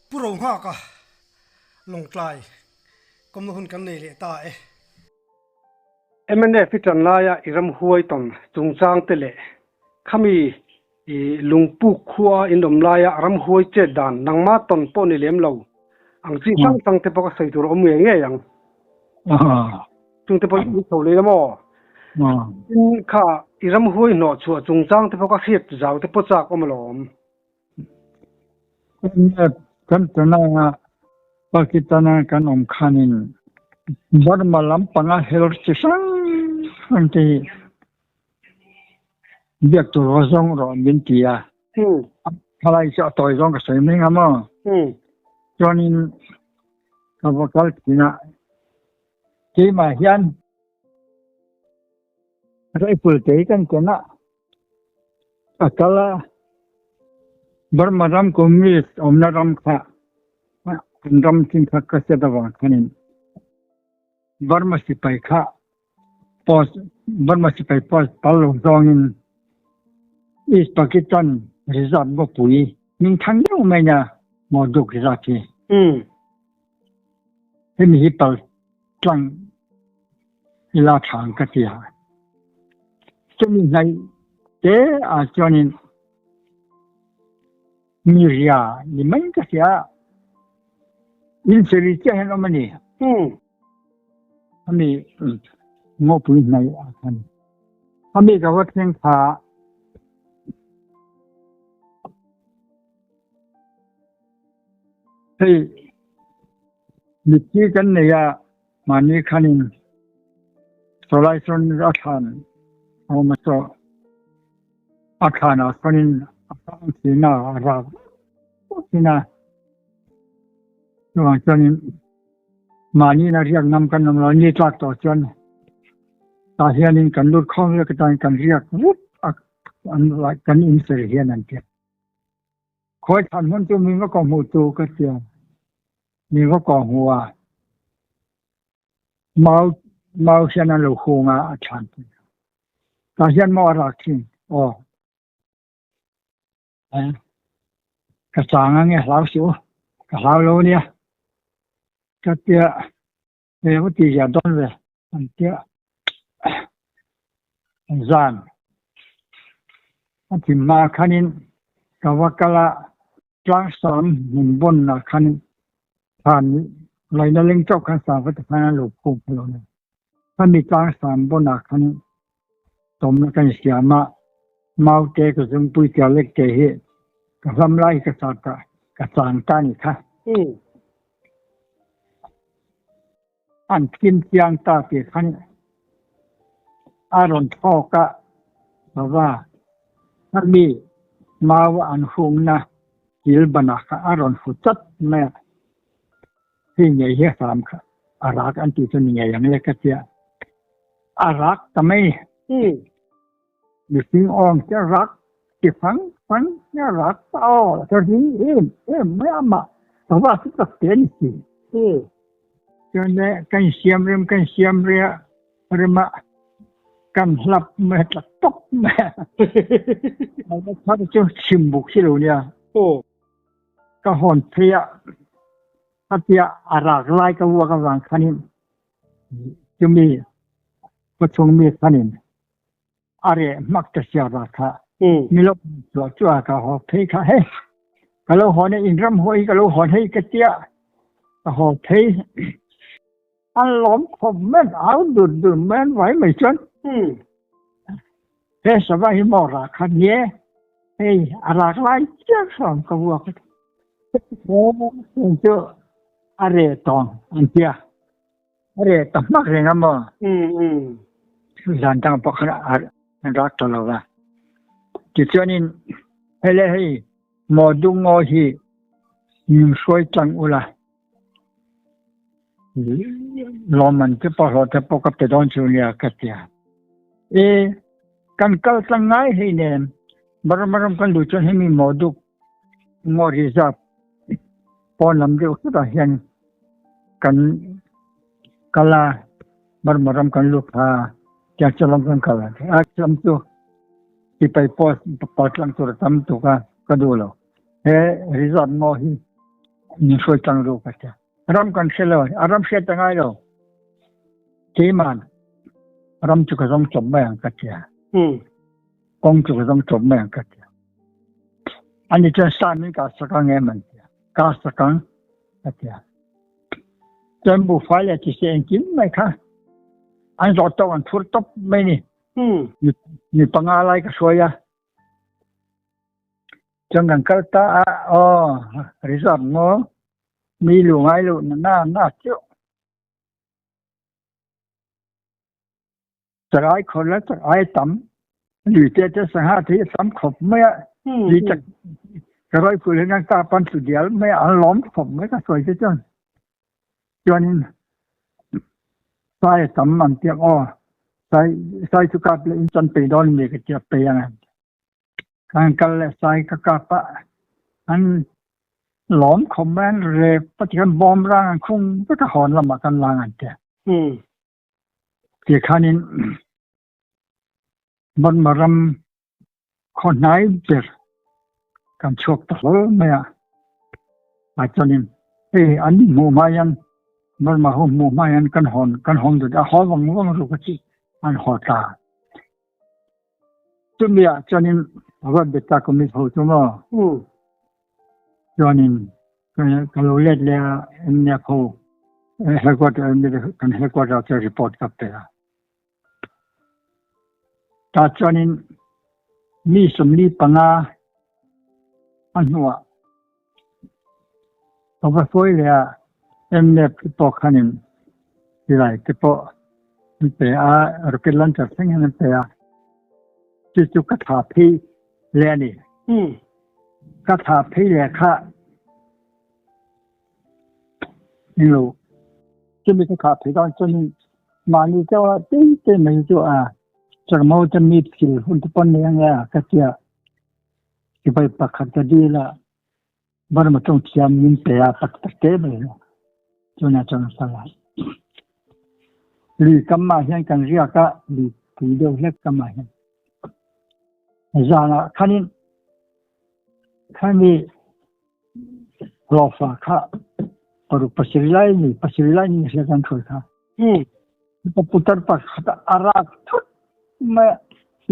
Pu Rohnghaka Lawngtlai kawmna hun kan nei leh ta e. Mnf i tan laia i ramhuai tawn chungchang te leh khami i lungpuk khua in awm laia ramhuai chet dan nangma tawn pawh ni lem lo ang chi hrang hrang te pawh ka sawi tur a awm ngei ngei ang. Chung te pawh i chho leh la maw? Tin kha i ramhuai hnawh chhuah chungchang te pawh ka hriat zau te pawh chak awm alawm. Kan tuna Pakistan-a kan awm khanin Burma lampanga hel chi hrang hrang te hi biak tur va zawng rawh min ti a. Thalai chu a tawi zawng ka sawi mai nga maw? Chuanin ka va kal thin a, keimah hian Rifle te hi kan ken a, a kal a, Burma ram communist awmna ram kha an ram chin kha ka hriat avang khanin Burma sipai kha post Burma sipai post pal lo zawngin East Pakistan reserve ngawpui hming thang deuh mai nia Mawduk reserve hi. Hemi hi pal tlang ila tha ang ka ti a. Chumi hnaih te ah chuanin mi ria ni mai ka hria a, in seri chiah hian awm a ni. Hemi ngawpui hnaih ah khan hemi ka va thleng thla a. Hei mitthi kan nei a, mahni khanin sawlai sawn a thlan a awm a saw a thlanah sawnin a hrang thin a, a rak vak thin a, chuvang chuanin mahniin a riak ngam kan awm lo, ni tlak tawh chuan tah hianin kan lut khawm vek atan kan riak vut a kan inser hian an ti. Khawi than hmun chu mi va kawhhmuh tu ka tia. Mi va kawhhmuh a, mau mau hian an lo hung a, a thlan pui a. Tah hian maw a rak thin? Aw. Eh, ka chang ange hlau suh u, ka hlau lo ania. Ka tia, he va ti zia dawn ve an tia. Zan a thim hma khanin ka va kal a, tlangsam hmun bawnna khan thlan laina leng chauh khan sangva te khan an lo phum kha lo ni. Khami tlangsam bawnah khan tawmna kan siam a, mau te ka zungpui tia lek te hi ka hlam lai hi ka sat a, ka chang ta ni kha. An thim chiang ta tih khan a rawn thlawk a, baba khami mau an hungna thil banah kha a rawn fu chat mai a, hei ngei hi a hram kha a rak an tih chu ni ngei ang le ka tia, a rak ta mai. Mihring awng te rak ti fang fang te rak ta aw ta ring em em mai a mah sava chu tak te a ni si. Chuan le kan siam rem kan siam ria rem a kan hlap mai tla tawp mai a. Thar chu chim buk si lo nia. Ka hawn phei a khatia a rak lai ka vuak avang khanin chumi khawchhung mi khanin a reh hmak ta sia ra kha mi lo chuah chuah ka haw phei kha hei ka lo hawn e in ram hawi ka lo hawn hei ka tia ka haw phei an lawm khawp men au dur dur men vai mai chuan he sava hi maw ra kha nie hei a rak lai chiah hram ka vuak chu a reh tawng an tia A reh ta hmak reng a maw? Zan dang pawh khan an rak ta lo va. Tichuanin hei le hei maw dung ngaw hi min hruai tlang ula, lawmman te pawh hlawh te pawh ka pe dawn chu nia ka ti a. E, kan kal tlang ngai hei nen Burma ram kan luh chuan hemi maw duk ngaw reserve pawn lam deuh hlutah hian kan kal a, Burma ram kan lut kha tiang chu lam kan kal a, a lam chu sipai post pal tlang tur a tam tuk a ka duh lo. He resort ngaw hi Min hruai tlang ru ka tia. Ram kan hre lo, a ram hriat a ngai lo. Keiman ram chu ka zawng chawp mai ang ka tia. Kawng chu ka zawng chawp mai ang ka tia. Ani chuan sa min kah sak ang em an tia. Kah sak ang ka tia. Chuan buhfai leh tise engkim mai kha an zawh tawk an phur tawp mai ni. Mi panga lai ka hruai a. Chuan kan kal ta a, aw reserve maw mi lu ngai lo na na na chu. Chakai khawr la chakai tam lui te te sangha te hi a tam khawp mai a. Lui tak ka rawi phul hian kan kap an tlu dial mai a, an lawm khawp mai ka sawi te chuan. Chuanin sai a tam an tiang aw sai sai chu kap leh in chan pei dawn mi ka tia pei ang an ti. Kan kal leh sai ka kap a, an lawm khawp mai an rep a tikhan bawm rang an khung vek a hawn lamah kan lang an tia. Ti khanin Burma ram khaw hnai ber kan chhuak ta hlawl mai a. Ah chuanin hei an hmuh hma hian Burma ho hmuh hma hian kan hawn kan hawn dut a, haw vang vang ruk a chi an haw ta. Chumi ah chuanin Ruat Beta Committee ho chu maw chuanin ka lo let leh a MNF ho headquarter kan headquarter ah chuan report ka pe a. Tah chuanin mi 45 a hnuah ka va sawi leh a MNF te pawh khanin silai te pawh an pe a rocket launcher thleng hian an pe a chu chu ka thla phei leh a ni. Ka thla phei leh kha englo chumi ka thla phei dawn chuanin mahni chauh a tei tei mai chu a chakma te mi thil hun te pawn nei ang e a ka tia sipai pakhat ka dil a Burma tawng thiam min pe a tak tak te mai chuna chuan a sal a lui kam ah hian kan riak a lui tui deuh hlek kam ah hian zanah khanin khami hlawhfa kha paruk pasarih lai ni pasarih lai ni hria kan hruai kha putar pakhat a rak thut mai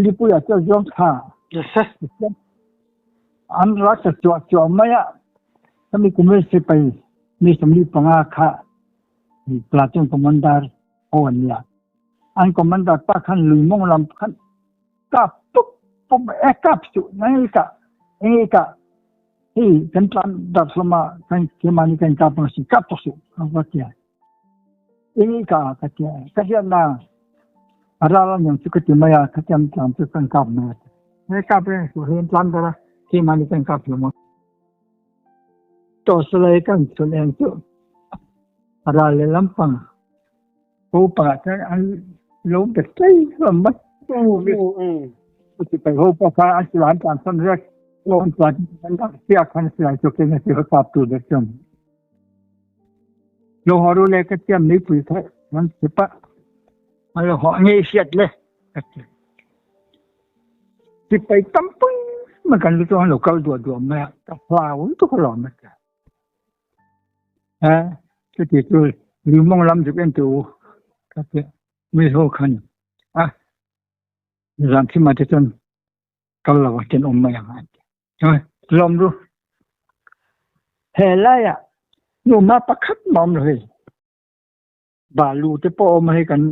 lipui ah chuan zawng thla an rak ta chuah chuah mai a khami kumin sipai mi 45 kha platoon commander ho an nia an commander pa khan lui mawng lam khan kap pup pup e kap su ngai ka ngai ka hei kan tlan dar hlawm a kan keimahni kan kap ang si kap tuk su ka va tia ngai ka ka tia ka hian na a ral an yang chu ka ti mai a ka tiam tlan chu kan kap mai a ngai kap reng su hei an tlan dar a keimahni kan kap hlawm a to salai kan chun eng chu a ral le lampang Ho pangah chuan an lo bet tlei hlawm mai. Sipai ho pawh kha an silai an tlan sawn vek. An tlan an dak chiah khan silai chu keng a ti kap tur vek chuan. Lo haw ru le ka tia meipui kha an chip a. An lo haw ngei hriat le ka ti. Sipai tam pui mai kan lu chu an lo kal duah duah mai a. Ka hlau lutuk alawm a ti. Chuti chu Limawng lam zuk en teh u ka ti mi ho khan a zan thim ah te chuan kal lo ah ten awm mai ang an ti lawm ru he lai ah numa pakhat mah awm lo hei balu te pawh awm a hei kan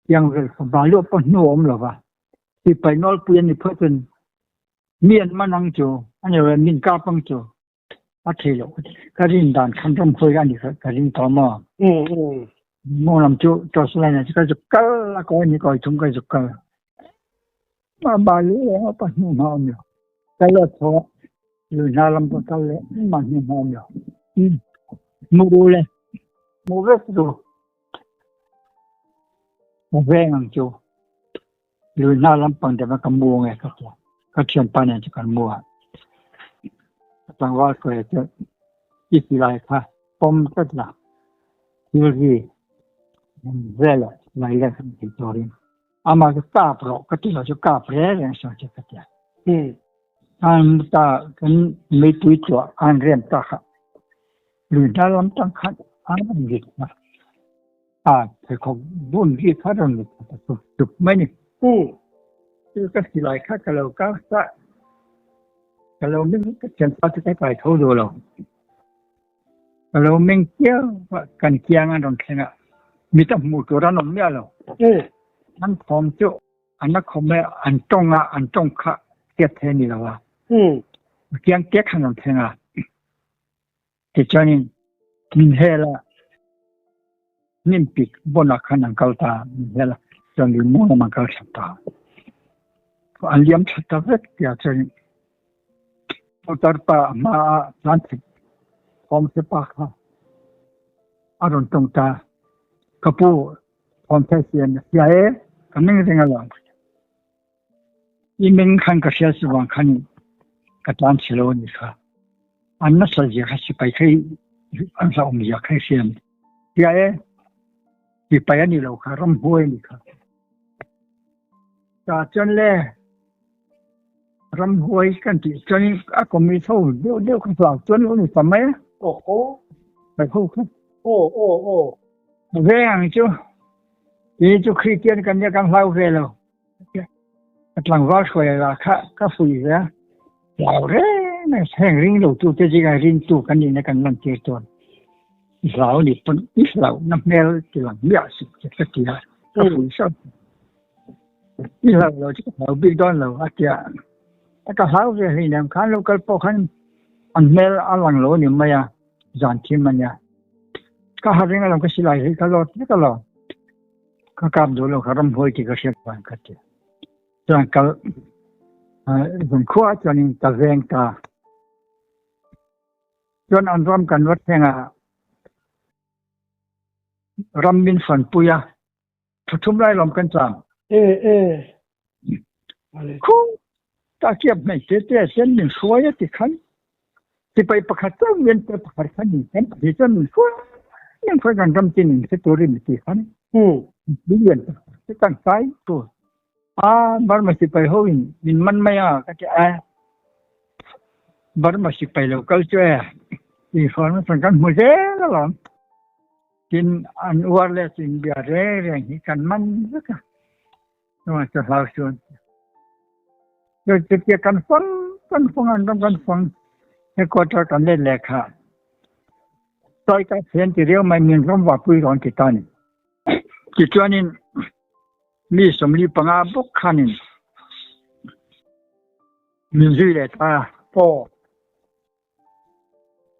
Tiang vel kha balu pawh hnu a awm lo va, sipai nawlpui an ni phawt chuan mi an man ang chu, a ni lo min kap ang chu a thei loh. Ka rin dan khan ram hawi a ni kha ka ring tawh maw? Mawng lam chu Torchline ah chu ka zuk kal a, kawi ni kawi thum ka zuk kal. Mah balu leh a pawh hnu hma a awm lo. Ka let tho a, lui hna lam pawh kal leh engmah hnu hma a awm lo. Mu le, mu vek chu. Ka veng ang chu lui hna lampang deuh a ka mu nge ka tia ka thianpa nen chu kan mu a ka tlangval hruai chuan i silai kha pawm tlat la thil ri vel ah silai leng khan thei turin amah chu kap rawh ka ti lo chu kap reng reng sawn chu ka tia an ta kan meipui tluah an rem ta kha. Lui hnar lam tang khan an rawn rit a, a pheikhawk bun ri kha rawn rit ta chuk chuk mai ni. Chu ka silai kha ka lo kar sa, ka lo meng ka thianpa chu ka kai tho duh lo. Ka lo meng chiau a, kan kiang an rawn thleng a, mit a hmuh tur an awm miah lo. An thawm chu An la khawm e, an tawng a, an tawng kha hriat thei a ni lo a. Chiang tek han rawn thleng a. Tichuanin min hel a, hnim pik bawnah khan an kal ta a, min hel a, chuan lui mawn lam an kal thlap ta a. An liam tha ta vek tia chuanin putar pa a hma a tlan thei thawm hre pa kha a rawn tawng ta a, Ka pu, Thawm thei siam a hria e, ka meng reng alawm. I meng khan ka hria chu vang khan ka tan che lo a ni kha. An nasa zia kha sipai kha an hlauhawm zia kha i hria em? Hria e, sipai a ni lo kha, ramhuai a ni kha. Ta chuan le, ramhuai kan tih chuan a kawmi tho deuh deuh kha hlau chuan lo ni ta mai a. Pai ho kha. Aw aw aw. Ve ang chu. Ti chu Kristian kan nia kan hlau ve lo. Ka tlangval hruai la kha ka fui ve a. Hlau reng reng heng ring lo tu te zinga ring tu kan nihna kan lan tir chuan i hlau ni pawn i hlau na hmel ti lang miah suh che ka ti a. Ka fui sauh. I hlau lo chu ka hlau bik dawn lo a ti a. Ka hlau ve hleinem khan lo kal pawh khan an hmel a lang lo a ni mai a. Zan thim a nia. Ka ha ring alawm ka silai hi ka lawt vek alawm. Ka kap duh lo ka ramhuai tih ka hriat vang ka ti. Chuan kal zan khua chuanin ka veng ta. Chuan an ram kan va thleng a, ram min fanpui a, Thuthum lai lawm kan chang. E e. Khu ta kiap mai te te sen min hruai a ti khan. Sipai pakhat chauh min te pakhat khan in kan pahnih chuan min hruai min hruai kan ram chin in hre turin mi ti khan. Billion te kan sai tu. A Burma sipai ho in min man mai a ka ti a. Burma sipai lo kal chu e. Ti hruai kan hmu zel alawm. Tin, an uar leh chin bia reng reng hi kan man vek a, chuvang chu hlau chuan chutia kan fang kan fang an ram kan fang headquarter kan let leh kha sawi ka thian ti riau mai min ram vahpui rawn ti ta ni. Tichuanin mi 45 bawk khanin min zui leh ta a. Aw.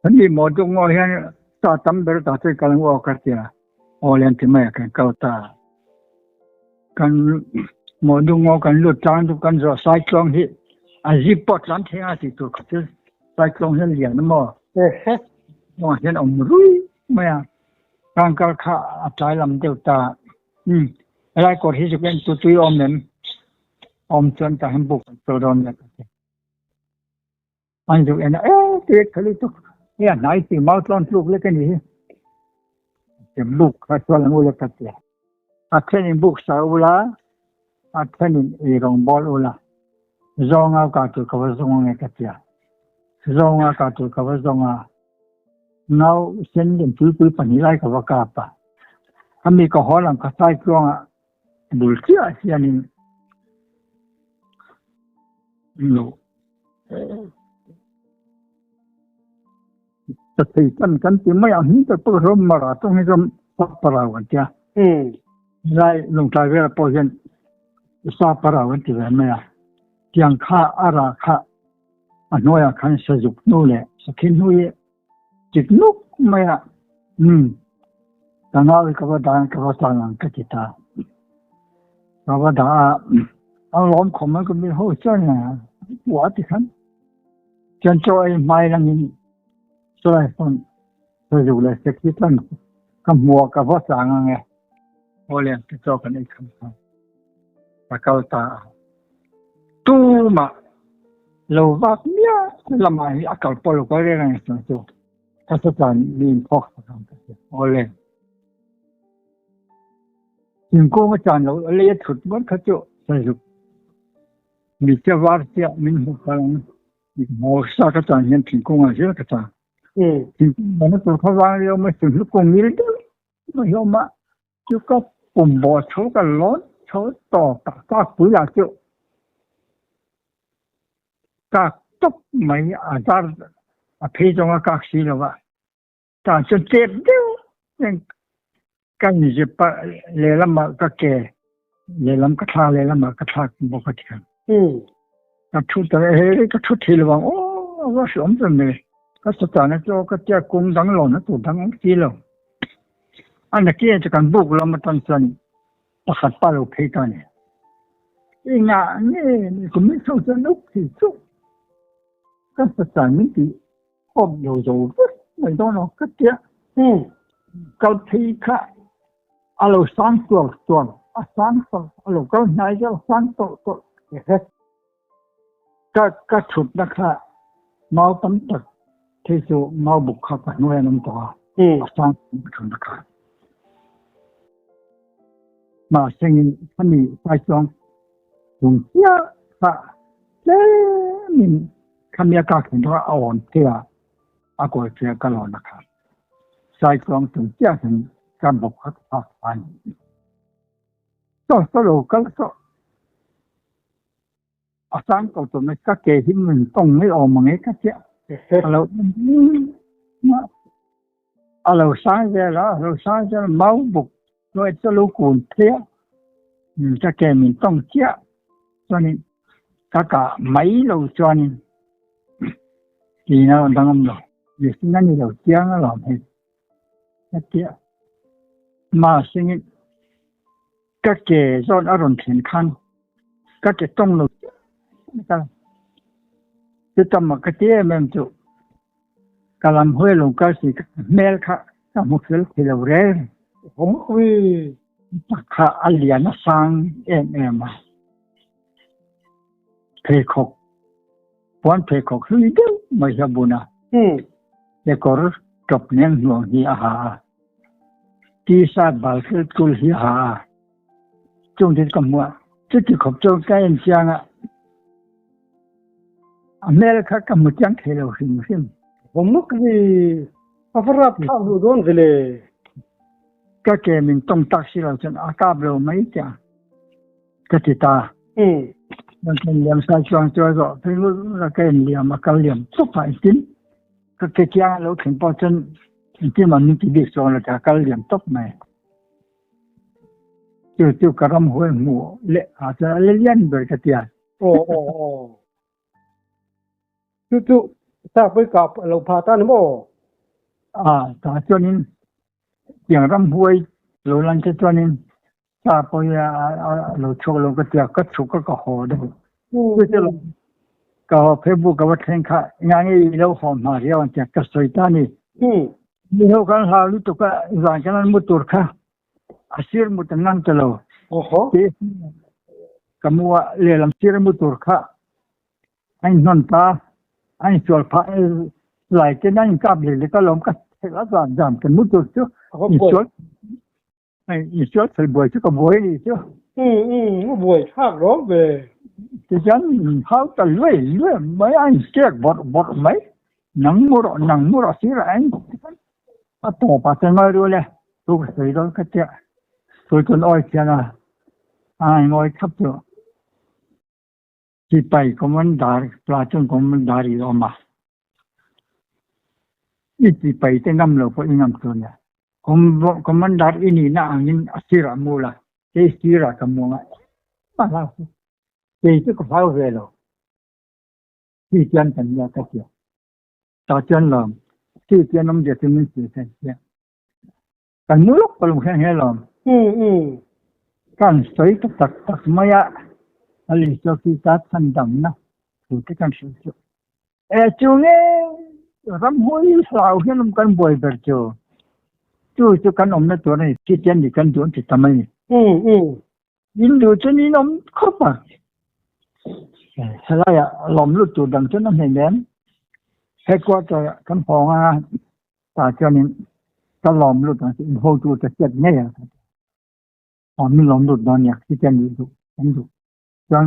Kan nih maw duk ngaw hian sa tam ber ta chu kal ang u aw ka tia aw lian ti mai a kan kal ta. Kan maw duk ngaw kan lut tlang chu kan zawh saitlawng hi a zip pawh tlan thei a tih tur kha chu saitlawng hian lian a maw kawngah hian awm rui mai a kan kal kha a tlai lam deuh ta umm helai kawr hi chu ka en tu tui awm em awm chuan tah hian buk kan chawl dawn nia ka ti. An zuk en a, e tui tha lutuk, hei a hnai si mau tlawn tluk lek a ni hi. Ti buk kha chuan ang ula ka ti a. A thenin buk sa ula, a thenin ei rawng bawl ula, zawnga kah tur ka va zawng ange ka ti a. Zawnga kah tur ka va zawng a, ngau sen lem tuipui pahnih lai ka va kap a. Ami ka haw lang ka sai tluangah bul chiah hianin lo ta thei tan kan ti mai ang hi ta pawh ram mara tawng hi ram parau an tia lai lungtlai vel pawh hian sa parau an ti ve mai a tiang kha ara kha a hnuaiah khan sazuk hnu leh sakhi hnu hi Chik nuk mai a, umm, ka ngau hi ka va dah ka va chang ang ka ti ta. Ka va dah a, a lawm khawm mai ka mi ho chuan a puah ti khan. Chuan chaw ei hmai langin chulai phone sazuk leh sakhi tlang ka hmuh a ka va chang ang e. Aw le, ti chaw kan ei kham kha. Ka kal ta a. Tumah lo vak miah lamah hi a kal pawh lo kal reng reng chuan chu ka satan mi in phawk sak ang ka ti. Aw le. Thingkung a chan lo a lei a thut ngawt kha chu sazuk mi che var chiah min hmu kal ang. Hmawr sa ka chan hian thingkungah zel ka chan. Thingkung lian a tur kha vang riau mai sunhlu kung ngil deuh mai hi a awm a, chu ka pum bawh chho ka lawn chho tawp a, kak pui lah chu kak tawp mai a zar a phei zawng a kak si lo va, tah chuan chep deuh hian ka inzip a lehlamah ka ke lehlam ka thlak lehlamah ka thlak bawk a thiam. Ka thu ta he ka thu thei lo vang aw a va hreawm ta mai ka satana chu ka tia kung dang lawn a tur dang ang si lo. A nakin chu kan buk lam atang chuan pakhat pa lo phei ta a ni. Engah nge kum in chho chuan nuk thei chu ka satan min tih Awm lo zo vek mai dawn lo ka tia. Kal phei kha a lo sang tuar tuar, a sang tawlh, a lo kal hnai deuh a sang tawlh tawlh ka ka thutna kha mau tam tak thei chu mau buk kha ka hnuai an awm tawh a, a sang ka thutna kha. Mahsengin khami Saichuang chung chiah kha tlemin Khami a kak thin kha a awn phei a, a kawi phei a ka lawn a kha. Saitluang chung chiah hian ka bawk kha ka phak a ni. Saw saw lo kal saw. A sang ko tur mai ka ke hi min tawng mai awm ang e ka tia. A lo a lo sang vel a, a lo sang vel a, mau bawk chuan chu lo kun phei a, ka ke min tawng chiah chuanin ka kah mai lo chuanin tiin a rawn dangam lo, mihring a ni lo chiang alawm hei hetia mahsengin ka ke zawn a rawn thlen khan ka ke tawng lo chiah a ni chutam a ka ti em em chu. Ka lam hawi lo kal si ka hmel kha ka hmu fel thei lo reng. Tak kha a lian a sang em em a. Pheikhawk, puan pheikhawk hlui deuh mai hi a bun a. Kekawr tawp neng hnuang hi a ha a. T-shirt bal fel tul hi a ha a. Chung te chu ka hmu a. Chuti khawp chuan ka en chiang a. A hmel kha ka hmu chiang thei lo hrim hrim. Vawmuk hi a va rap thlak duh dawn ve le. Ka ke min tawng tak si lo chuan a kap lo mai tia ka ti ta. Chuan ka inliam sai chuang chu a zawh phei vut vut a, ka inliam a kal liam chawp a engtin ka ke chiang a lo thlen pawh chuan engtin mah min ti bik chuang lo tia a kal liam tawp mai. Chu chu ka ram huai hmuh leh ah chuan a la lian ber ka tia. Aw aw aw. Chu chu sa pui kap lo pha ta ni maw? A ta chuanin tiang ram huai lo lan che chuanin sa pawh hi a lo chhuak lo ka tia ka chhuk a ka haw deuh. Chu chu lo ka haw Facebook ka va thleng kha enga nge i lo haw hma riau ang tia ka sawi ta ni. Mi ho kan hlau lutuk a zan kan an mu tur kha A sir mut an ngam ta lo. Ti ka mu a lehlam sir mu tur kha a inhnawn ta, a insual phah lai ten a inkap lek lek alawm ka theih a zan zan kan mu tur chu insual insual fel buai chu ka buai a nih chu. A buai thlak rawng ve. Tichuan min hau ta luai luai mai a inchek bawrh bawrh mai. Nang mu rawh nang mu rawh sir a en A tawp ah chuan ngawi rual e, thu ka sawi dawn kha chiah. Sawi chuan awi thian a, a ngawi thap chu. Sipai Commander, Platoon Commander i awm a. I sipai te ngam lo pawh i ngam tur nia. Commander i nihna angin a sirah mu la, kei sirah ka mu ang a, engmah hlau suh. Kei chu ka hlau ve lo. Kristian kan nia ka tia. Ta chuan lawm, Kristian awmzia chu min hrilh theih chiah. Kan mu lawk ka lung hian he lawm. Kan sawi ta tak tak mai a, a Isua Krista chhandamna thu te kan hrilh chu. E chu nge ramhmui hlau hian awm kan buai ber chu. Chu chu kan awmna tur a ni, Kristian nih kan duh an ti tam a ni. In duh chuan in awm khawp a, helaiah lawm lut tur dang chuan a hneih nen headquarter ah kan hawng a, tah chuanin ka lawm lut ang chu in hotu te hriat ngei ang aw min lawm lut dawn nia khitiang nih duh kan duh chuan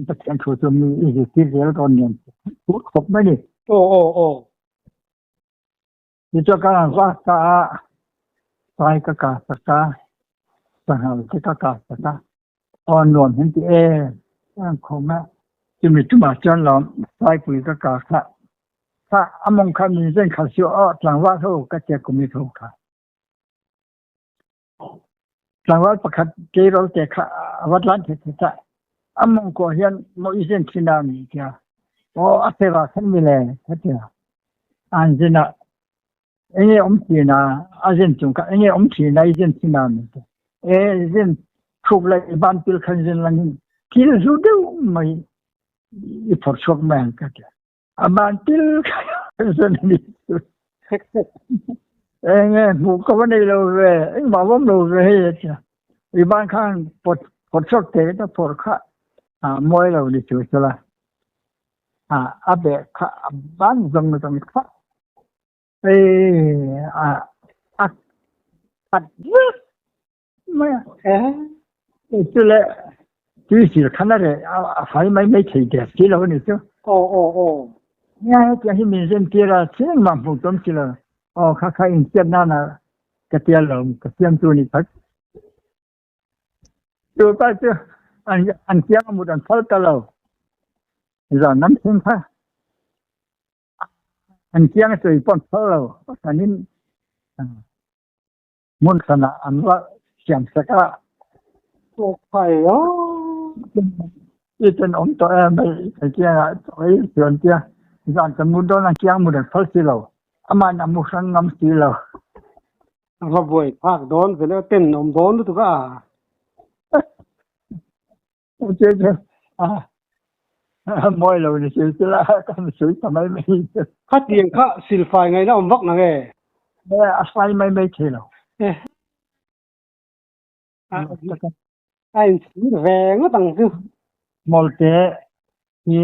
Pathian thu chu mi i zirtir zel dawn nen phur khawp mai ni. Aw aw aw. Tichuan kan han vak ta a, sai ka kah sak a, sanghal te ka kah sak a, aw nuam hian ti em em khawm a, chumi tumah chuan lawm saipui ka kah kha, kha a mawng kha min zen khalh suh aw tlangval ho ka tia kum i tho kha. Tlangval pakhat tleirawl te kha a va tlan thei thei ta. A mawngkua hian maw i zen thin a mi tia. Aw a feva khan mi le ka tia. An zen a enge awm thin a a zen chung kha enge awm thin a i zen thin a mi tia. E zen thuk le i ban pil khan zen langin thil hlu deuh mai i phorh chuak mai ang ka tia. Aman til zan ni enge hmuh ka va nei lo ve engmah awm lo ve hei a tia i ban khan pawt pawt chhuak te ta phawrh kha a mawi lo ni chu sela a a beh kha a ban zawng zawng kha ei a a khat vek mai a chu le tui sil khan a reh a fai mai mai thei der si lo a ni chu. Aw aw aw. Nia hetiang hi min zem tir a thil engmah hmuh tawm si lo. Aw kha kha insiam nana ka tia lo ka siam chu a ni khat. Chu pa chu an an siam a mut an phal ta lo. Zan lam thleng kha an chiang a sawi pawh an phal lo. Pasanin Hmun hranah an va siam sak a. Tawkphai a. I tenawm tawh em hei hei kiangah chaw ei chuan tia zan kan mu dawn a kiang mu reng phal si lo. Amahin a mu hrang ngam si lo. A va buai phak dawn ve le tenawm dawn lutuk a. Mawi lo ni sil sila kan sui ta mai mai. Khatiang kha silfai ngaihna awm vak nang e. A fai mai mai thei lo. A inchhir ve ngawt ang chu. Hmawlte hi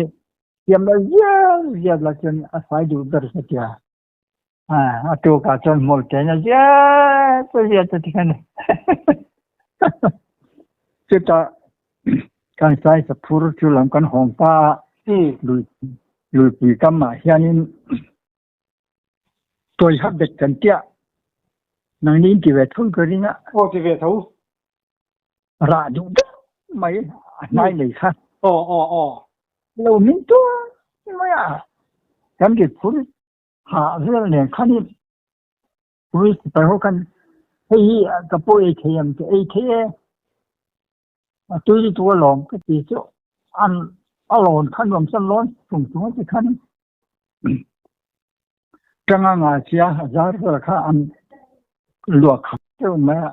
siam lo zial zial la chuan a fai duh ber ka tia. A tukah chuan hmawlte in a zial zial ta tikhan chutah kan sai saphur chu lam kan hawng ta a lui luipui kamah hianin tawi hap bet kan tia nangni in ti ve tho ka ring a. Aw ti ve tho. Rah duh deuh mai a hnai lei kha. Aw aw aw. Lo min tuar mai a kan rit phur hah vel nen khanin police sipai ho khan hei hi ka pawh ei thei ang che ei thei e a tui lutuk alawm ka ti chu an a lawn kha nuam chuan lawn chung chung a ti khan tanga nga sia a zar vel kha an luak khat deuh mai a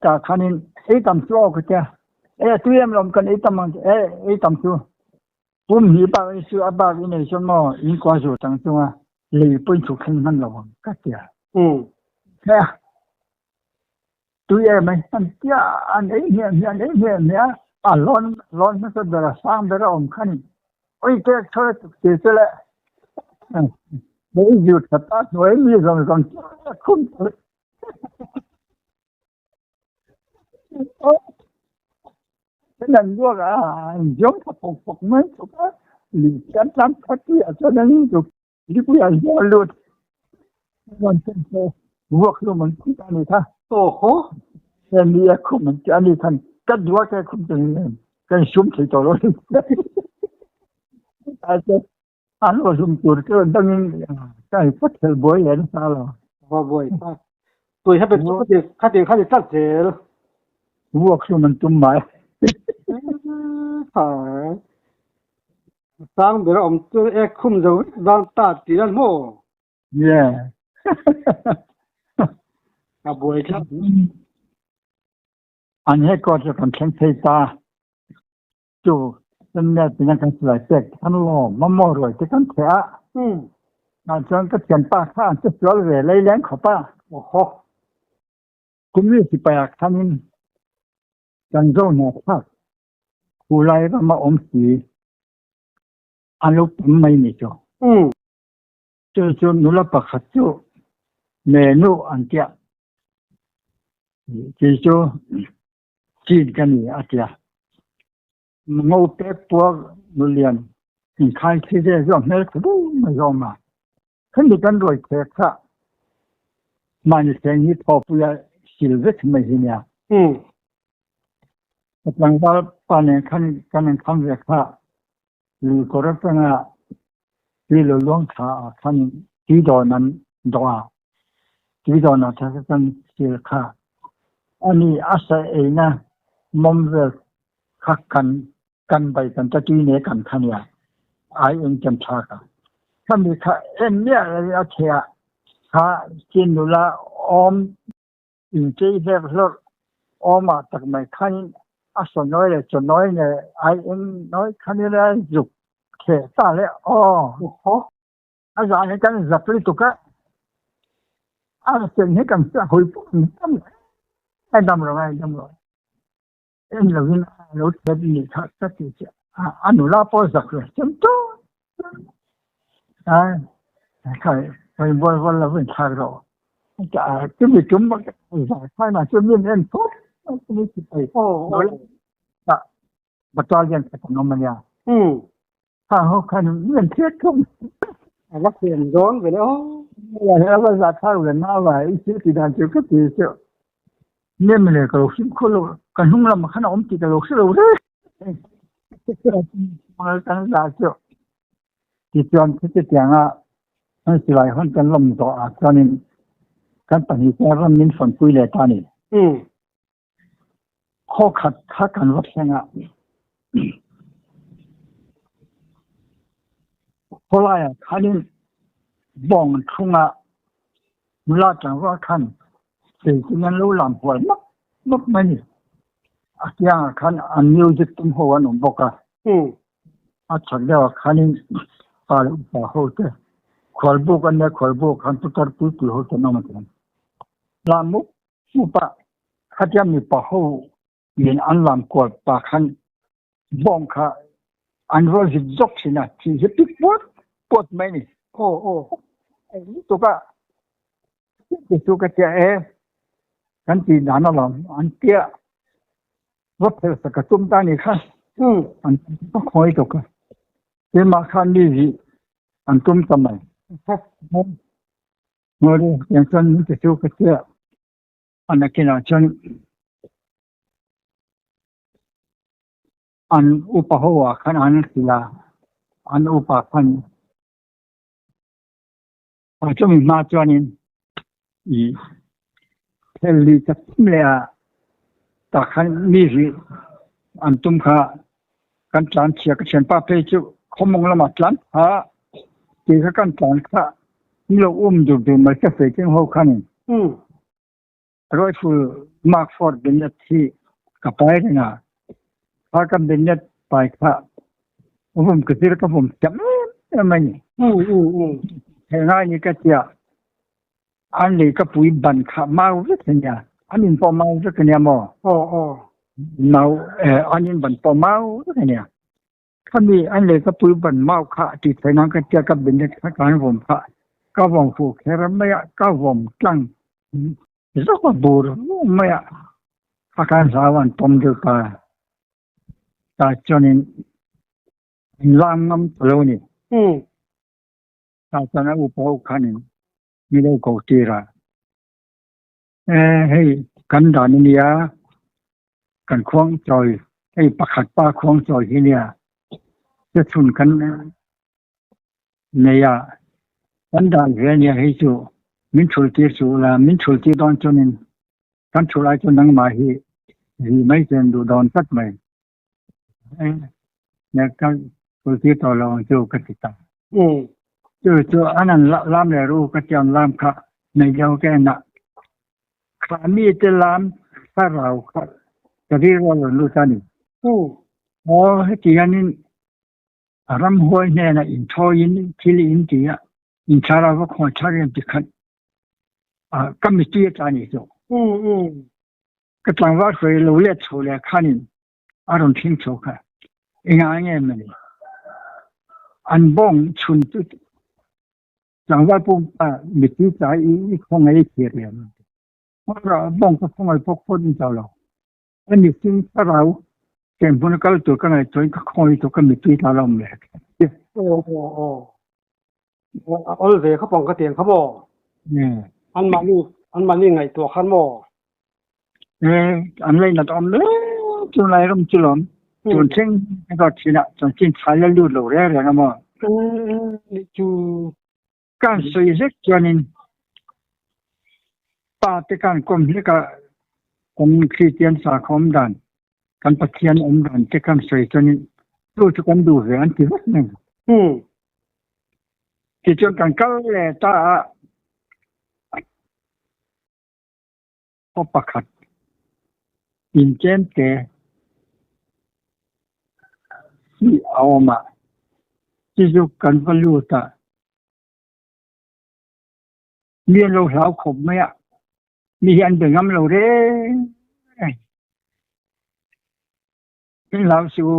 tah khanin ei tam chu aw ka tia e a tui em lawm kan ei tam ang che e ei tam chu Pum hi bak i chu a bak i nei chuan maw in kua zur tang chunga lei pawh in chhuk thleng hman lo ang ka ti a. He tui em ai an tia an ei hmiah hmiah an ei hmiah hmiah a lawn lawn hmasa ber a sang ber a awm khan in oi tek thaw tuk ti chu le lei zur tha ta hnuai mi zawng zawng chu khum Nan luak a an ziam tha phawk phawk mai tuk a li kan tlang khat ti ah cun an tuk lipui an zual lut van chen se vuak hlum an khut ani kha Oho. Mi a khum an ti ani khan kan dua ke khum chang kan sum thei to lo an lo hlum tur chu dangin kai phot thel buai le nasa lo. Va buai ta. Tui ha bet chu khati khati khati tlat zel. Vuak hlum an tum mai. Ha. Sang ber awm chu e khum zo vek dan ta ti lan maw. Yeah. A buai thlak. An headquarter kan thleng phei ta. Chu internet in a kan silai pek kan lawm mamawh ruai te kan theh a. Tah chuan ka thianpa kha an che sual ve lei leng khawp a. Oho. Kumri sipai ah khanin kan zo hna thlak khulai ram a awm si an lo tam mai ni chu. Chu chu nula pakhat chu menu an tiah. Kei chu Chin ka ni a tia. Ngo pek puak nulian in khai khi ve zo hmel khu bu mai zawm a. Kan mi kan ruai thek kha. Mahni seng hi thawpui a sil vek mai hi nia. Ka tlangval pa nen khan kan in kham ve kha lui kawr atanga tui lo luang thla ah khan tui dawn an dawh a, tui dawn ah khan kan sil kha. Ani a sa eina mawm vel kha kan kan bai kan ta tui ne kan kha nia ai eng chem tha ka khami kha en miah lo in a the a kha chin nula awm in chei hlek hlawrh awm ah tak mai khan in a saw nawi leh chaw nawi ne ai eng nawi khan in a zuk theh ta le aw a zan hi kan zak lutuk a a sen hi kan hawi pawh ai dam lo ai dam lo. En lovin a lo thlet nih kha ka ti che a, a nula pawh zak ve chem tawp a, khai hawi bual bual lovin thlak rawh chumi tum zai khai mah chu min en phawt chumi sipai nula battalion khat an awm ania khang ho khan min thlet thung a va thiam dawn ve le aw a va zah thlak ve na va i thil ti dan chu ka ti chu Nem le ka lo hrim khaw lo, ka hnung lamah khan a awm tih ka lo hre lo reng. Kan za chu tichuan chutianga kan silai hawn kan lawm zawh ah chuanin kan pahnih te ram min fawnpui leh ta a ni. Khaw khat kha kan va thleng a, khawlaiah khanin bawng chhungah nula tlangval khan Keitin an lo lam hual map map mai ni. A kiangah khan an music tum ho an awm bawk a. A chhak deuhah khanin pa leh upa ho te khualbuk an nia khualbuk khan putar pui pui ho te an awm a ti. Lam mup mup a khatia mipa ho in an lam kual pa khan bawng kha an rawl zit zawk thin a thi hi pik puat puat mai ni. Aw aw. Lutuk a ti chu ka tia e kan ti dan alawm an tia va phel sak ka tum ta ni kha an ka khawi tuk a keimah khan mi hi an tum ta mai ngawri tiang chuan min ti chu ka tia a nakinah chuan an upa ho ah khan an hrilh a an upa khan a chumi hma chuanin ih thel lih tak thum leh ah tah khan mi rih an tum kha kan tlan chhia ka thianpa phei chu khawmawng lamah tlan pha tih kha kan tlan kha ni lo um dur dur mai ka sawi cheng ho khanin. Rifle Mark IV Bennett hi ka pai reng a, kha ka Bennett pai kha vum ka zir ka vum thiam em em a ni. He ngai ni ka tia an lei ka pui ban kha mau vek a nia, an in pawh mau vek a nia maw? Mau an in ban pawh mau vek a nia. Khami an lei ka pui ban mau kha ti thei nan ka tia ka Bennett kha kan vawm kha ka vawm fuh kher mai a, ka vawm tlang zawk a bur mai a, kha khan hlau an pawm deuh ta tah chuanin an lam ngam ta lo a ni. Tah chuan a upa ho khanin mi lo ko tir a, e hei kan dan a nia kan khuang chawi hei pakhat pa khuang chawi hi nia chhun kan Nei a, kan dan ve ania hei chu min thul tir chu ula, min thul tir dawn chuanin kan thul ai chuan nangmah hi ri mai chuan duh dawn tlat mai. Nia ka thul tir tawh lo ang chu ka ti ta. Chu chu an an lam leh ru ka ti ang lam kha nei deuh ka en a, kha mi te lam thlarau kha ka rilru a rawn lut a ni. Aw heti hianin A ramhuai hnenah inthawiin thil in ti a, inthlarau va khawn thar em ti khat ka mitui a tla nih chu. Ka tlangval hruai lo let chho leh khanin a rawn thleng chho kha engah nge mawni an bawng chhun chu tlangval pumpa mitui tla i khawngaih i thlir leh ang. Bawng ka khawngaih pawh phawt in chau lo. A mihring thlarau chen hmun a kal tur ka ngaihtuah in ka khawi tur ka mittui tla lo awm leh. Aw aw aw. A awl ve khawp ang ka tiang kha maw? Anmahni Anmahni ngaihtuah khan maw? An lainat awm hle tunlai ram chu lawm. Tun thleng ka zawt thin a, chanchin tha la lut lo reng reng a maw? Nih chu. Kan sawi zet chuanin pa te kan kawm hlek a, kan Kristian sakhaw awm dan, kan Pathian awm dan te kan sawi chuanin chu chu kan duh ve an ti vek mai. Tichuan kan kal leh ta a, khaw pakhat inchemte hi a awm a, chu chu kan va lut a, mi an lo hlau khawp mai a, mi hi an be ngam lo reng reng. Min hlau suh u,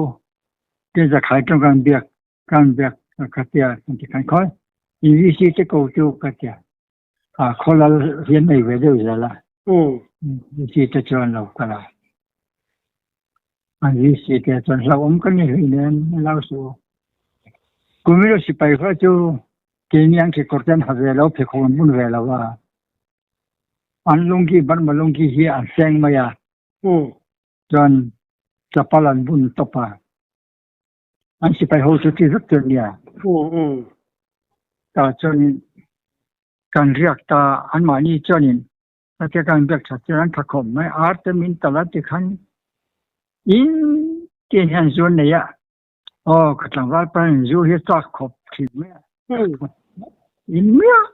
ti zakhai tawng kan biak kan biak ka tia kan ti khan khawi in VC te ko chu ka tia. A khawlal hian nei ve deuh zel a. VC te chuan lo kal a. An VC te chuan hlauhawm ka ni hlei nen min hlau suh u. Kumilo sipai kha chu keini ang kekawr te an ha ve lo, pheikhawk an bun ve lo a. An lungki Burma lungki hi an seng mai a. Chuan chapal an bun tawp a. An sipai ho chu ti vek tur nia. Ta chuanin kan riak ta anmahni chuanin hetia kan biak that chuan an tha khawp mai. Ar te min tal a tikhan in tin hian zu an nei a. Aw ka tlangval pahin zu hi a chak khawp thin mai a. In miah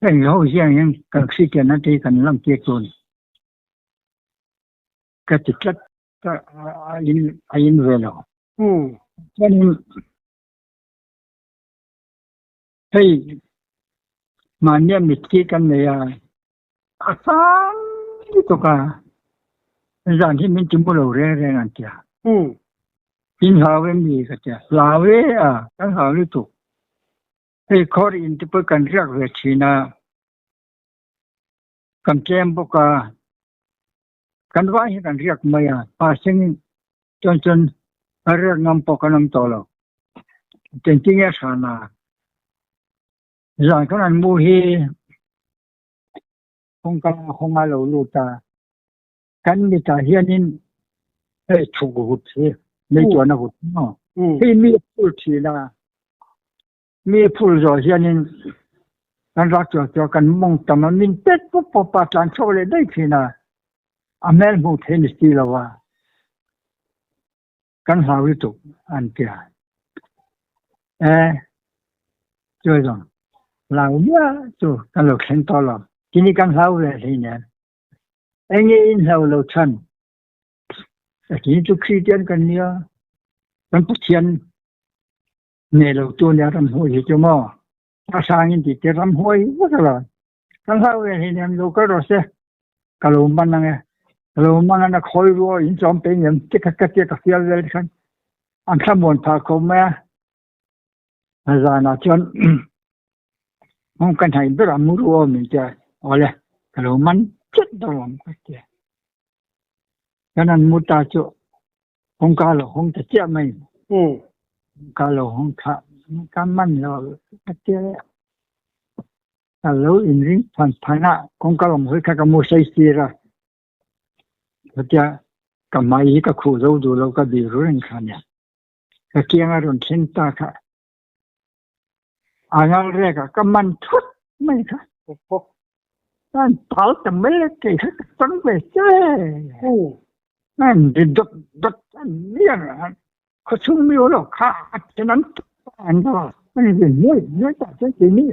heng ho hian hian kan Kristian te hi kan lantir tur a ni. Ka ti tlat. A in a in ve lo. Chuanin hei mahnia mitthi kan nei a, a sang lutuk a, zan hi min ti mu lo reng reng an ti a. In hlau em ni ka ti a, hlau e a, kan hlau lutuk. Hei khawr in te pawh kan riak ve thin a, kan tlem bawk a. Kan vai hi kan riak mai a, mahse chuan chuan a riak ngam pawh kan awm tawh lo. Engtin nge a hran a, zan khan an mu hi kawngka hawng a lo lut a, kan mitah hianin hei chhuk vut hi mei tuan a vut maw, hei mi a phul thin a, Mi phul zawh hianin kan rak chuah chuah kan mawng tam a, min pet pawp pawp a, tlan chhuak leh daih thin a, a hmel hmuh theih ni si lo a, kan hlau lutuk an ti a. E, chuai zawng hlau miah chu kan lo thleng tawh lo, kini kan hlau ve hleinem. Enge in hlau lo chhan? Kini chu Kristian kan nia, kan Pathian Nei lo tu nia ramhuai hi chu maw a hrang in ti te ramhuai vek a lo. Kan hlau ve hei nen lo kal rawh se ka lo man ang e. Ka lo man an a khawi ruo in chawm pe ngem ti khat ka tia ka fial vel khan an thlamuan phah khawp mai a. A zanah chuan hmang kan haih ber a mu ruo min tia awle ka lo man chet dawn ang ka tia. Kan an mu ta chu Hawngka lo hawng ta chiah mai. Hawngka lo hawng thlah ka man lo ka tia le. Ka lo inring phan phan a, kawngka lam hawi kha ka mu sei sir a. Chutia ka hmai hi ka khuh zo duh lo ka bih ru reng kha nia. Ka kiang a rawn thleng ta kha. A ngal rek a, ka man thut mai kha. An tal ta mai le kei kha ka tang ve che. An ri dawt dawt an lian a, khawchhung mi lo kha a then an an ra an ri nuai nuai ta che ti ni.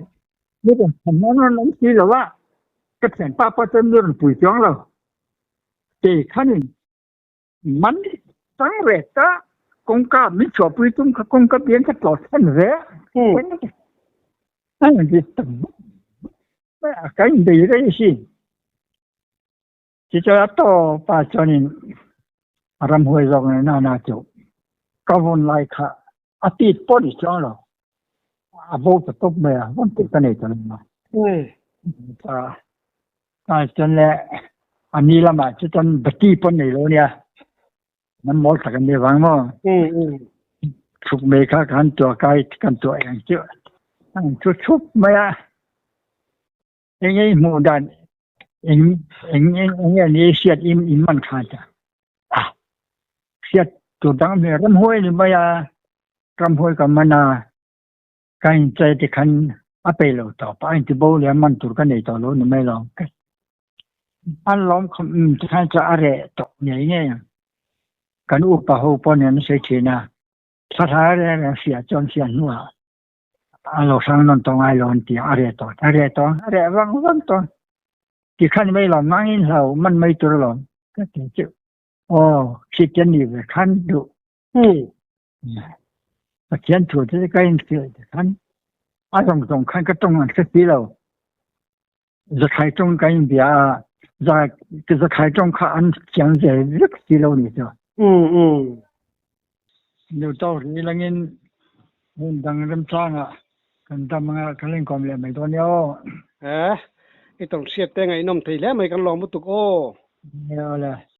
Mi rawn than nan rawn awm si lo a, ka thianpa pawh chuan mi rawn pui chuang lo. Kei khanin Man tang ve ta kawngka min chhuahpui tum kha kawngka bian kha tlawh thlen ve a kan inbei rei si tichuan a tawp ah chuanin ramhuai zawk nen a na chu ka vawn lai kha a tit pawh ni chuang lo a bo ta tawp mai a vawn tur ka nei ta lo a chuan le a ni lamah chu chuan bati pawh nei lo nia nan mawl tak an ni vang maw chhuk mai kha kan tuah kai kan tuah eng chu an chu chhup mai a. Eng nge i hmuh dan eng eng eng nge ni hriat in in man khan ta a hriat tur dang hmel ramhuai ni mai a ramhuai ka man a ka in chei te khan a pe lo tawp a in ti bo leh a man tur ka nei tawh lo ni mai lo an lawm khawp ti khan chu a reh tawh ngei ngei ang kan upa ho pawh nen an sawi thin a thla reng reng hriat chuan hriat hnuah A lo hrang nawn tawh ngai lo an ti a, a reh tawh, a reh tawh, a reh vang vang tawh. Ti khan mai lawm, nang in hlau man mai tur alawm ka ti chu. Aw, Kristian nih ve khan duh. Pathian thu te ka in hrilh te khan a zawng zawng khan ka tawng an hre si lo. Zakhai tawng ka in bia a, zakhai tawng kha an chiang zel vek si lo ni chu. Nu to ri langin hmun dang remchangah kan dam anga kan inkawm leh mai dawn nia aw. Eh, i tawnhriat te ngaihnawm thei hle mai kan lawm lutuk aw. Nia le.